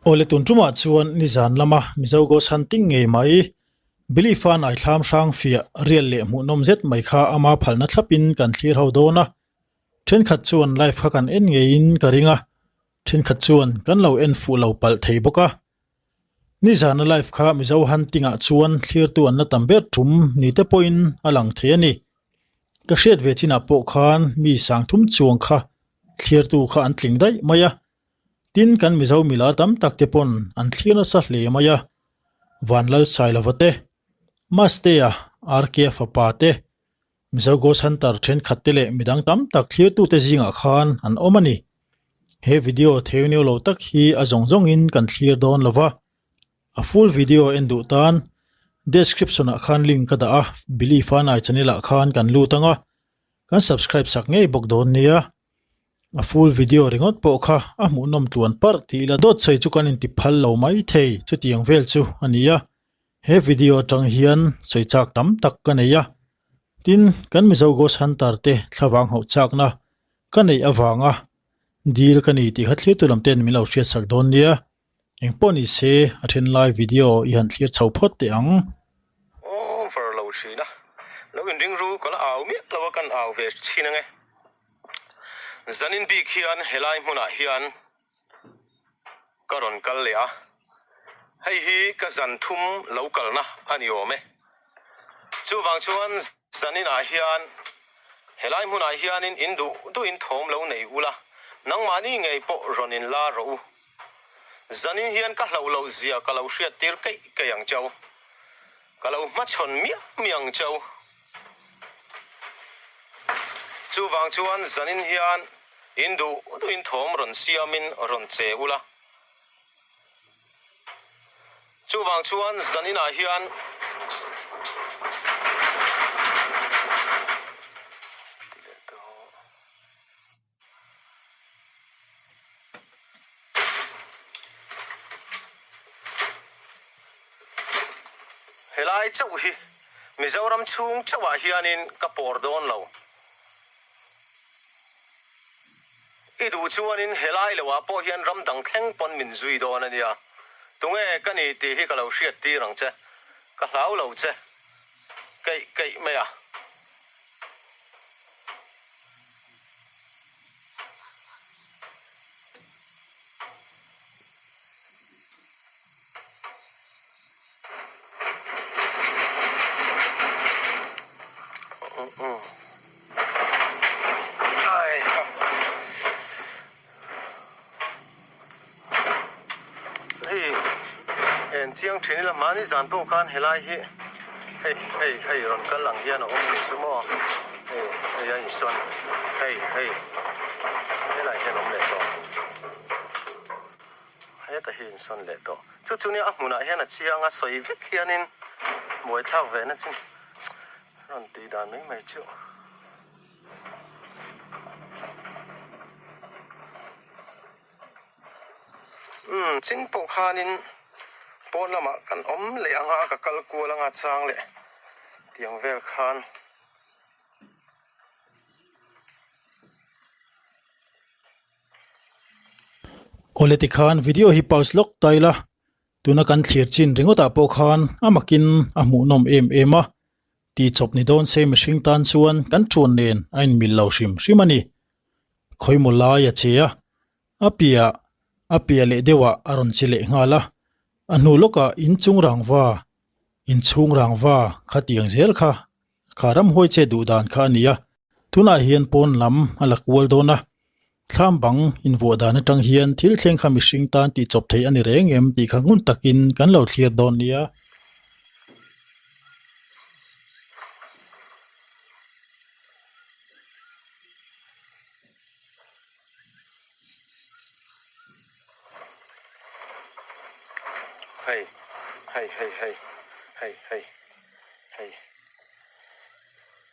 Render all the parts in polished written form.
Awle tun tumah chuan nizan lama Mizo Ghost Hunting ngei mai Billy Fan aithlam hrang fiah rial leh hmuhnawm zet mai kha ama phalna thlapin kan thlir ho dawn a. Thenkhat chuan live kha kan en ngeiin ka ring a, thenkhat chuan kan lo en fuh lo palh thei bawk a. Nizana live kha Mizo Hunting ah chuan thlirtu an la tam ber tum ni te pawhin a lang thei a ni. Ka hriat ve chinah pawh khan mi sangthum chuang kha thlirtu kha an tling daih mai a. Tin kan Mizo milar tam tak te pawn an thlir nasa hle mai a. Vanlal Sailova te, Mastea, RK-a fapa te, Mizo Ghost Hunter thenkhat te leh midang tam tak thlirtute zingah khan an awm a ni. He video theuneu lo tak hi a zawng zawngin kan thlir dawn lo va, a full video en duh tan description ah khan link ka dah a, Billy Fanai channel ah khan kan lut ang a, kan subscribe sak ngei bawk dawn nia. A full video ringawt pawh kha a hmuhnawm tluan parh tih ila dawt sawi chu kan inti phal lo mai thei chutiang vel chu a ni a. He video atang hian sawi chak tam tak ka nei a, tin kan Mizo Ghost Hunter te thlavang hauh chakna ka neih avanga dil ka ni tih kha thlirtu lam ten min lo hriat sak dawn nia. Engpawh ni se a then lai video i han thlir chho phawt teh ang. Over lo thin a, lo inring ru ka la au miah lo a kan au ve thin ange. Zanin bik hian helai hmunah hian Ka rawn kal leh a, hei hi ka zan thum lo kalna a ni awm e. Chuvang chuan zaninah hian helai hmunah hianin in duh duhin thawm lo nei ula, nangmahni ngei pawh rawn in la rawh u. Zanin hian ka hlauh loh zia ka lo hriat tir keih keih ang chau. Ka lo hmachhawn miah miah ang chau. Chuvang chuan zanin hian In duh duhin thawm rawn siamin rawn che ula. Chuvang chuan zaninah hian Helai chauh hi Mizoram chhung chauhah hianin ka pawr dawn lo. I duh chuanin helai loah pawh hian ram dang thleng pawn min zui dawn a nia. Tunge ka ni tih hi ka lo hriat tir ang che. Ka hlau lo che. Keih keih mai a. Hei en chiang thin ila mahni zan pawh khan helai hi hei hei hei rawn kal ang hian a awm ni chu maw hei hei a insawn hei hei helai hian a awm leh tawh heta hi insawn leh tawh. Chu chu nia a hmunah hian a chiang a sawi vek hianin buaithlak ve na chin rawn tih dan mai mai chu. Umm chin pawh khanin pawn lamah kan awm leh ang a ka kal kual anga chang leh tiang vel khan. Awle tikhan video hi pause lawk ta ila tuna kan thlir chin ringawt ah pawh khan a makin a hmuhnawm em em a tih chawp ni dawn se mihring tan chuan kan chuan nen a inmil lo hrim hrim a ni. Khawimaw lai a che a, a piah a piah leh deuh ah a rawn che leh nghal a, a hnu lawkah inchung rangva inchhung rangva khatiang zel kha Kha ramhuai che duh dan kha a ni a, tunah hian pawn lam a la kual dawn a, thlam bang invuah dan atang hian thil thleng kha mihring tan tih chawp theih a ni reng em tih kha ngun takin kan lo thlir dawn nia. Hei hei hei hei hei hei hei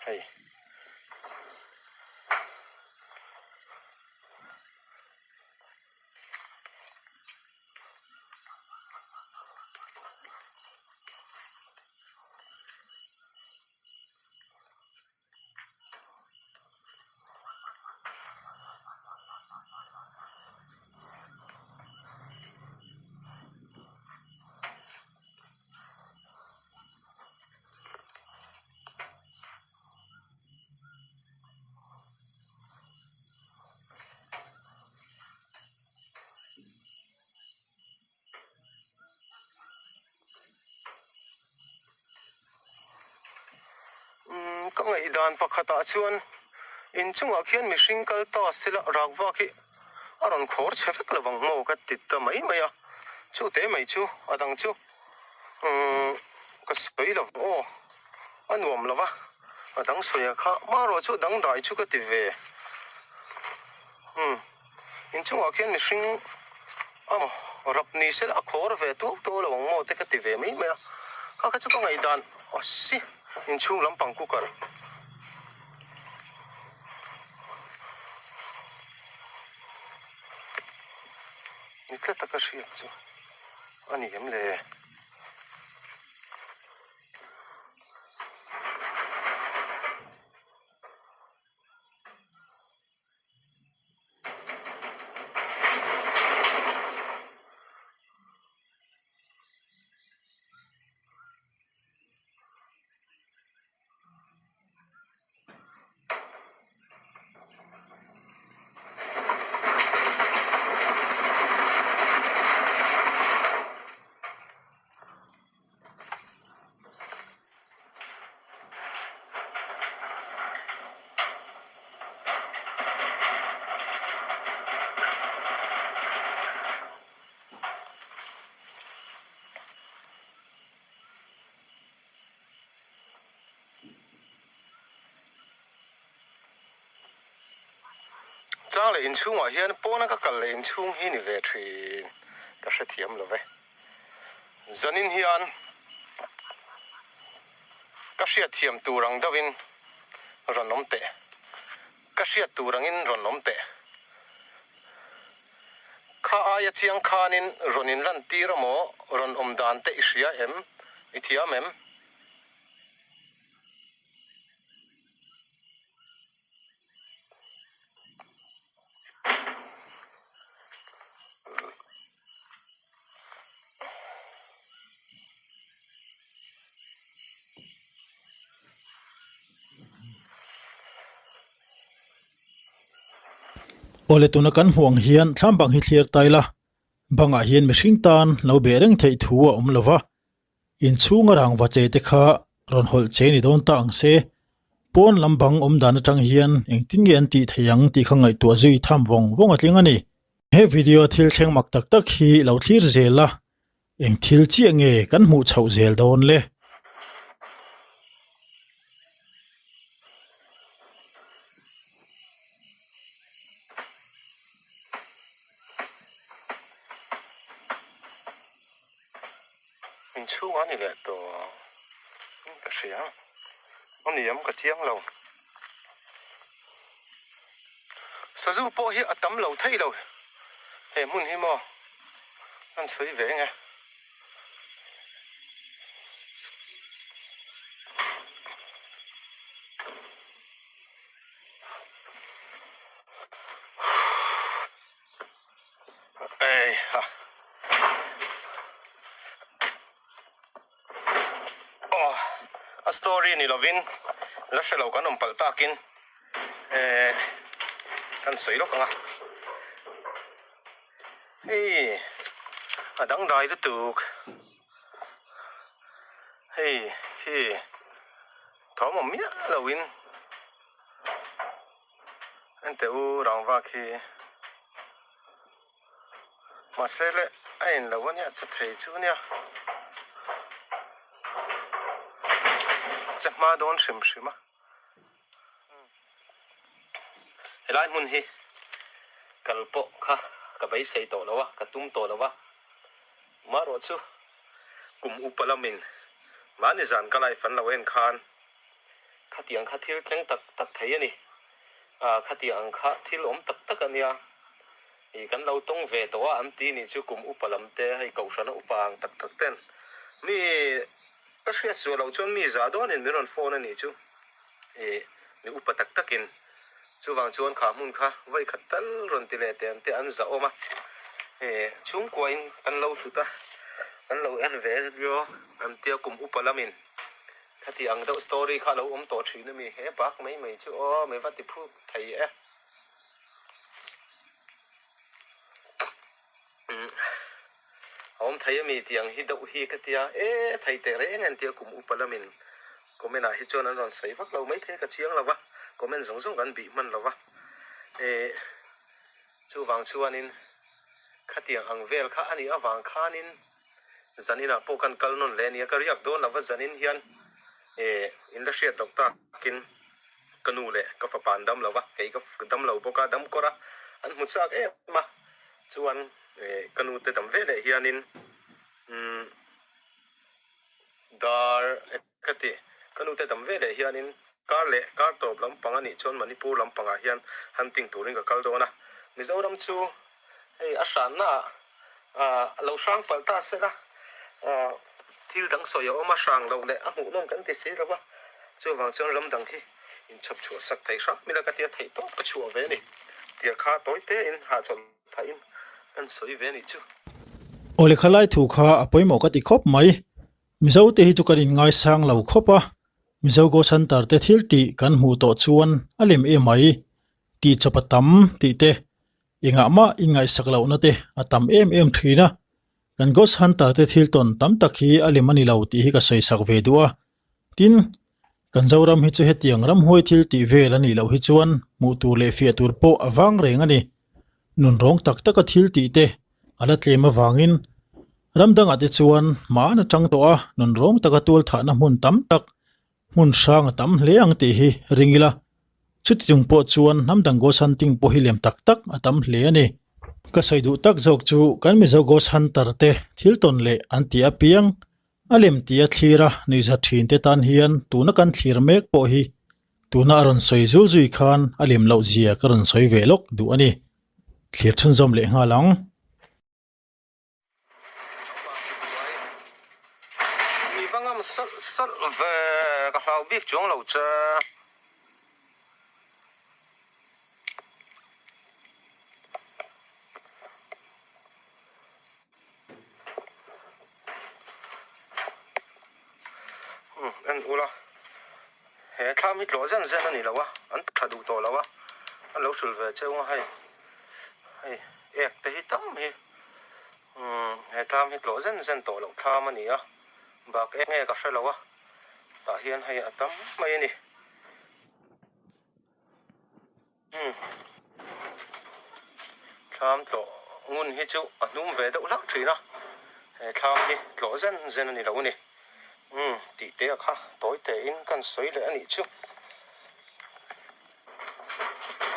hei. ngaihdan pakhatah chuan inchungah khian mihring kal ta sela rakva khi a rawn khawr chhe vek lovang maw ka ti ta mai mai a, chu te mai chu a dang chu umm ka sawi lo aw a nuam lo va, a dang sawi a kha marawh chu dangdai chu ka ti ve umm inchungah khian mihring amaw rap ni sela a khawr ve tuau tuau lo ang maw te ka ti ve mai mai a, kha kha chu ka ngaihdan aw si. Inchhung lampang cooker. Ni tlat a ka hriat chu a ni em le? Chang leh inchhungah hian pawna ka kal leh inchhung hi ni ve thin ka hrethiam lo ve. Zanin hian ka hriatthiam tur ang deuhin rawn awm teh. Ka hriat tur angin rawn awm teh. Kha aia chiang khanin rawn inlan tir amaw rawn awm dan te i hria em? I thiam em? Awle tuna kan hmuh ang hian thlam bang hi thlir ta ila, bangah hian mihring tan lo beh reng theih thu a awm lova, inchhunga rangva che te kha rawn hawlh che ni dawn ta ang se, pawn lam bang awm dan atang hian engtin nge an tih theih ang tih kha ngaihtuah zui tham vawng vawng a tling a ni. He video thil thleng mak tak tak hi lo thlir zel a, Eng thil chiah nge kan hmuh chhoh zel dawn le? Inchhung a ni leh tawh in ka hria a ni em ka chiang lo. Sazu pawh hi a tam lo thei lo he hmun hi maw an sawi ve eng e. Eiha. Aw a story ni lovin la hre lo kan awm palh takin eh kan sawi lawk ang a hei a dangdai lutuk hei khi thawm awm miah loin enteh u rangva khi. Mahse le a en lo ania che thei chu ania che hma dawn hrim hrim a helai hmun hi kal pawh kha ka beisei tawh lo a ka tum tawh lo a marawh chu kum upa lamin mahni zan ka life an lo en khan khatiang kha thil thleng tak tak thei a ni ah khatiang ang kha thil awm tak tak ania. Ih kan lo tawng ve tawh a an ti nih chu kum upa lam te hei kohhrana upa ang tak tak ten mi ka hriat suah loh chuan mi zah dawnin min rawn phone a nih chu ih mi upa tak takin chuvang chuan kha hmun kha vawi khat tal rawn ti leh teh an te an zah awm a ih chhungkua in kan lo hlut a kan lo en ve viau an tia kum upa lamin khati ang deuh story kha a lo awm tawh thin a mi he bak mai mai chu aw mi va ti phuk thei e. A awm thei a mi tih ang hi deuh hi ka tia e thei teh reng en tia kum upa lamin Comment ah hi chuan an rawn sawi vak lo maithei ka chiang lo va, comment zawng zawng kan bih hman lo va. Eh, chuvang chuanin khatiang ang vel kha a nih avang khanin zaninah pawh kan kal nawn leh a nia, ka riak dawn lo va zanin hian eh in la hriat loh takin ka nu leh ka fapa an dam lo va, kei ka dam lo bawk a, dam kawr a an hmu chak em a, chuan eh ka nu te dam veleh hianin umm Dar e ka ti. Ka nute dam ve leh hianin kar leh kar tawp lampang a nih chuan Manipur lampangah hian hunting turin ka kal dawn a. Mizoram chu hei a hranna ah lo hrang palh ta se la, thil dang sawi a awm a, hrang loh leh a hmuhnawm kan ti si lo va. Chuvang chuan ram dang hi inchhawp chhuah sak thei hram ila ka tia theih tawp ka chhuah ve a ni. Tia kha tawi tein hahchawlh. Thain kan sawi ve anih chu. Awle khalai thu kha a pawimawh ka ti khawp mai. Mizo te hi chu kan inngaisang lo khawp a, Mizo Go Center te thil tih kan hmuh tawh chuan a lem em mai. Tih chawp a tam tih te, engah mah inngaihsak lohna te a tam em em thin a. Kan Ghost Hunter te thil tawn tam tak hi a lem a ni lo tih hi ka sawisak ve duh a. Tin, kan Zoram hi chu hetiang ramhuai thil tih vel a nih loh hi chuan hmuh tur leh fiah tur pawh a vang reng a ni. Nun rawng tak taka thil tih te a la tlem avangin ram dangah te chuan hmaan atang tawh a nun rawng taka tual thahna hmun tam tak hmun hrang a tam hle ang tih hi ring ila. Chuti chung pawh chuan hnam dang ghost hunting pawh hi lem tak tak a tam hle a ni. Ka sawi duh tak zawk chu kan Mizo ghost hunter te thil tawn leh an tih apiang A lem tia thlir a nuihza thin te tan hian tuna kan thlir mek pawh hi tuna a rawn sawi zul zui khan a lem loh zia ka rawn sawi ve lawk duh a ni. Thlir chhunzawm leh nghal ang. Mi va ngam salh salh ve ka hlau bik chuang lo che. En ula he thlam hi tlawh zen zen a ni lo a an tha duh tawh lo a an lo hril ve cheu a hei hei ek te hi tam hi umm he thlam hi tlawh zen zen tawh loh thlam a ni a bak eng nge ka hre lo a tah hian hei a tam mai a ni. Thlam tlawh ngun hi chu a hnum ve deuh hlauh thin a, he thlam hi tlawh zen zen a ni lo a ni. Umm tih te a kha tawi te in kan sawi leh a nih chu.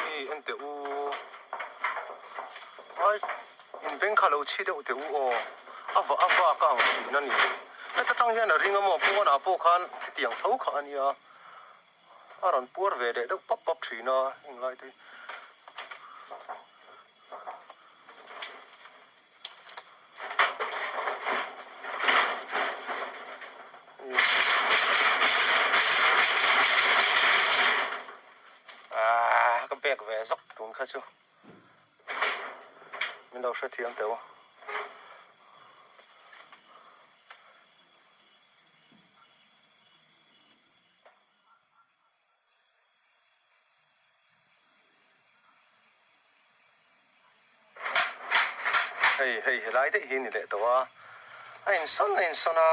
Hei en teh u, ai in beng kha lo chhi deuh teh u aw, a va a vak a ang thin a ni. Heta tang hian a ring a maw pawnah pawh khan hetiang tho kha a nia. A rawn puar ve leh deuh pap pap thin a, englai te hi. Aaa ka bag ve zawk tun kha chu min lo hrethiam teh u. Hei hei helai daih hi ni leh tawh a, a insawn a insawn a.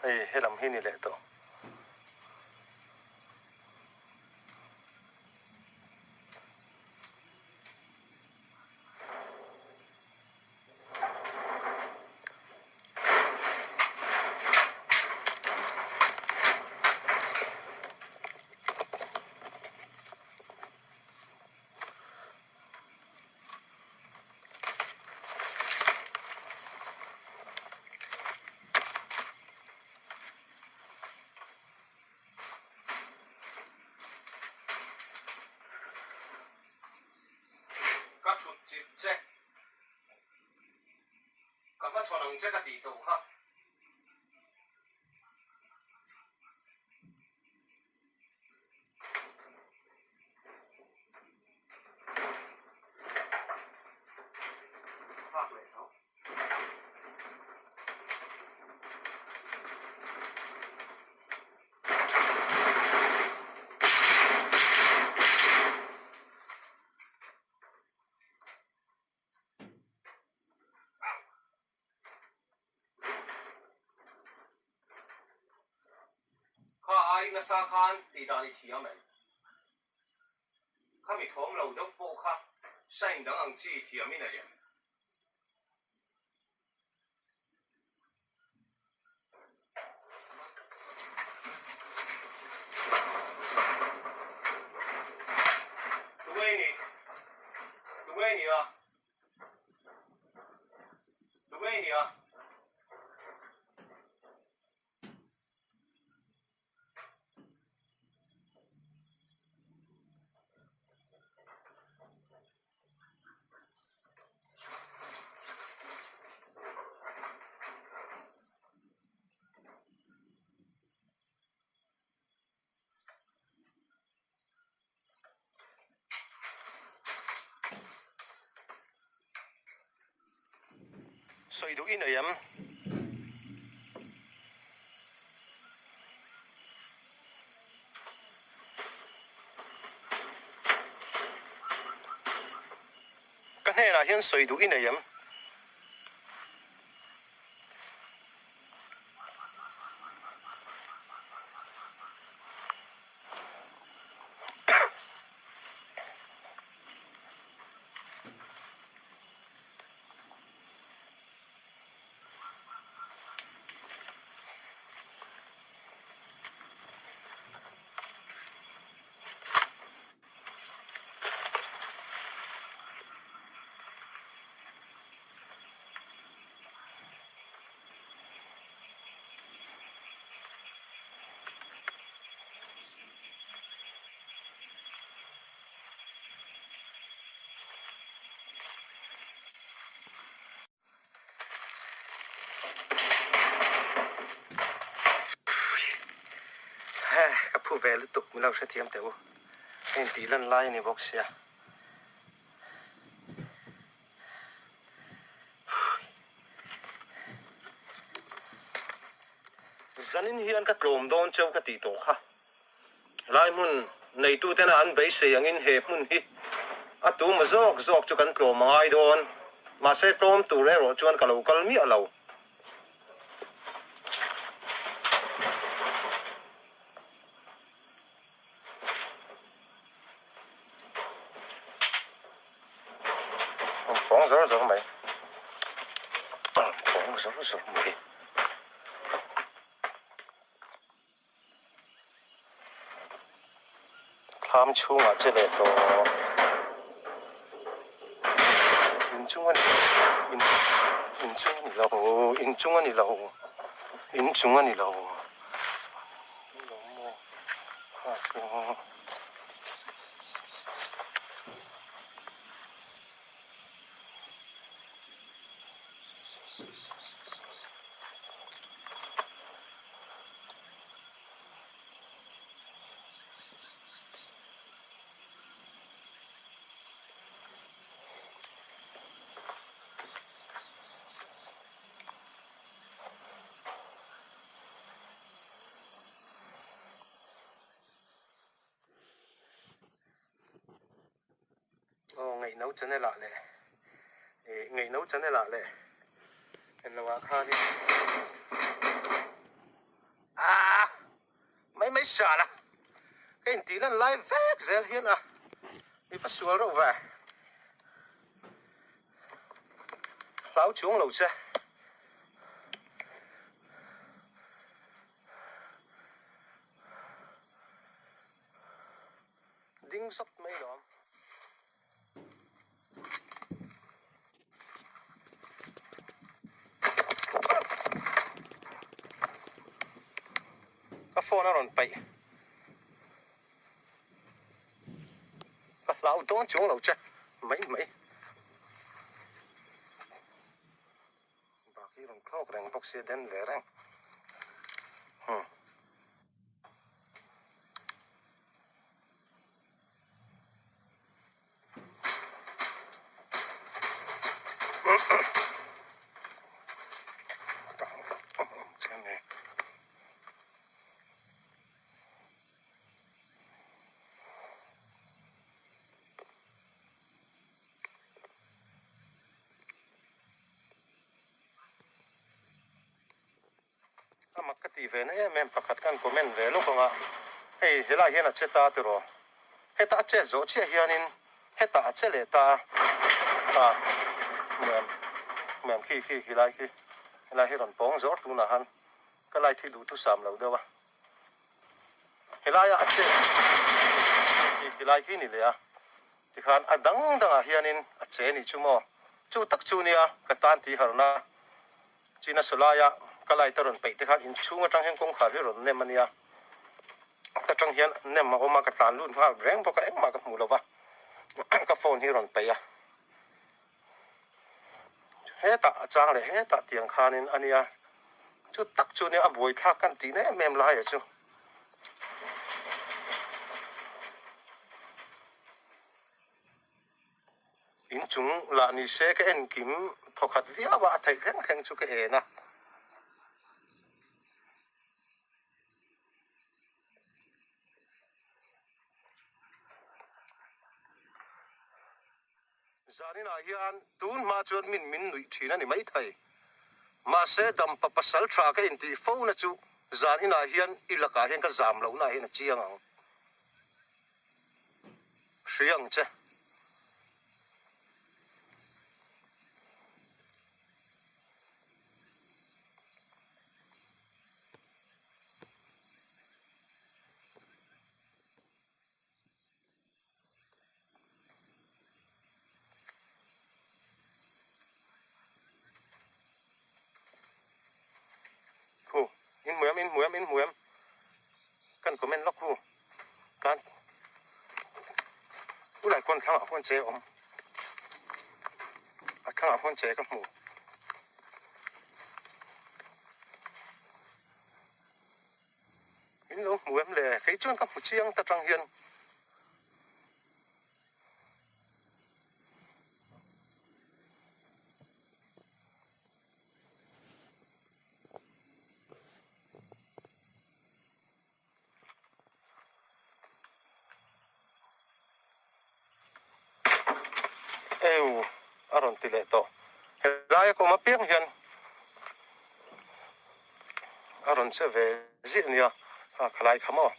Hei helam hi ni leh tawh. Ka thut chilh che. Ka hmachhawn ang che ka tih tawh kha. Nghak leh tho. Zai nasa khan tih dan i thiam em? Khami thawm lo deuh pawh kha sign dang ang chi thiam i nei em? Tunge i nih? Tunge i nih a? Tunge i nih a? Sawi duh i nei em? Ka hnenah hian sawi duh i nei em? Ka phu ve lutuk min lo hrethiam teh u. Heng tih lan lai a ni bawk sia. Zanin hian ka tlawm dawn cheu ka tih tawh kha. Helai hmun neitutena an beisei angin he hmun hi a tuma zawk zawk chu kan tlawm a ngai dawn. Mahse tlawm tur erawh chuan ka lo kal miah lo. Pawng zawr zawr mai. Pawng zawr zawr mai. Thlam chhungah che leh tawh inchung a ni in inchung a ni lo inchung a ni lo inchung a ni lo kha chu. Aw ngaihno channel ah leh ih ngaihno channel ah leh englo ah khanin aaa mai mai sal a ka intih lan lai vek zel hian a mi va sual reuh ve hlau chung lo che. Ding sawt mai lawm. Ka phone a rawn paih. Ka hlau dawn chuang lo che mai mai. Bak hi rawn thlawk reng bawk sia den ve reng. Hmm. mak ka tih ve na em em pakhat khan comment ve lawk ang a, hei helai hian a che ta tiraw? Heta a chet zawh chiah hianin hetah a che leh ta a, hmuam hmuam khi khi khilai khi helai hi rawn pawng zawr tunah han ka light hi duhthusam lo deuh a, helaia a chet khi khilai khi ni leh a, tikhan a dang dangah hianin a che nih chu maw? Chu tak chu nia ka tan tih harna China sawlaia ka light a rawn peih te khan inchhung atang hian kawngkhar hi rawn nem a nia. Ka tang hian nem a awm a, ka tlan lut nghal reng bawk a, engmah ka hmuh lo va, ka phone hi rawn peih a. Hetah a chang leh hetah tiang khanin a nia, chu tak chu nia a buaithlak kan tih na em em laia chu. Inchung lah ni se ka enkim thawkhat viau a, a theih thleng thleng chu ka en a. Zaninah hian tun hma chuan min min nuih thin a ni maithei. Mahse dampa pasal tha ka intih fo na chu zaninah hian i lakah hian ka zam lohna ah hian a chiang ang. Hria ang che. Hu, in hmu em, in hmu em, in hmu em. Kan comment lawk hu. Tan ulai khawn thlangah khawn che awm. A thlangah khawn che ka hmu. In lo hmu em le? Kei chuan ka hmu chiang ta tang hian. Eu a rawn ti leh tawh. Helaia ka awm apiang hian a rawn che ve ziah nia a khalai kha maw.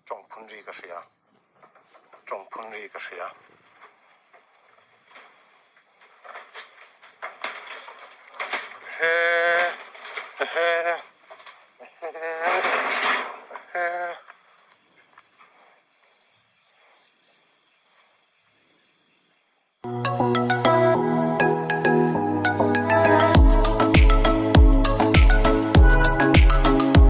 Tawng phun ri ka hria, tawng phun ri ka hria. He he he he.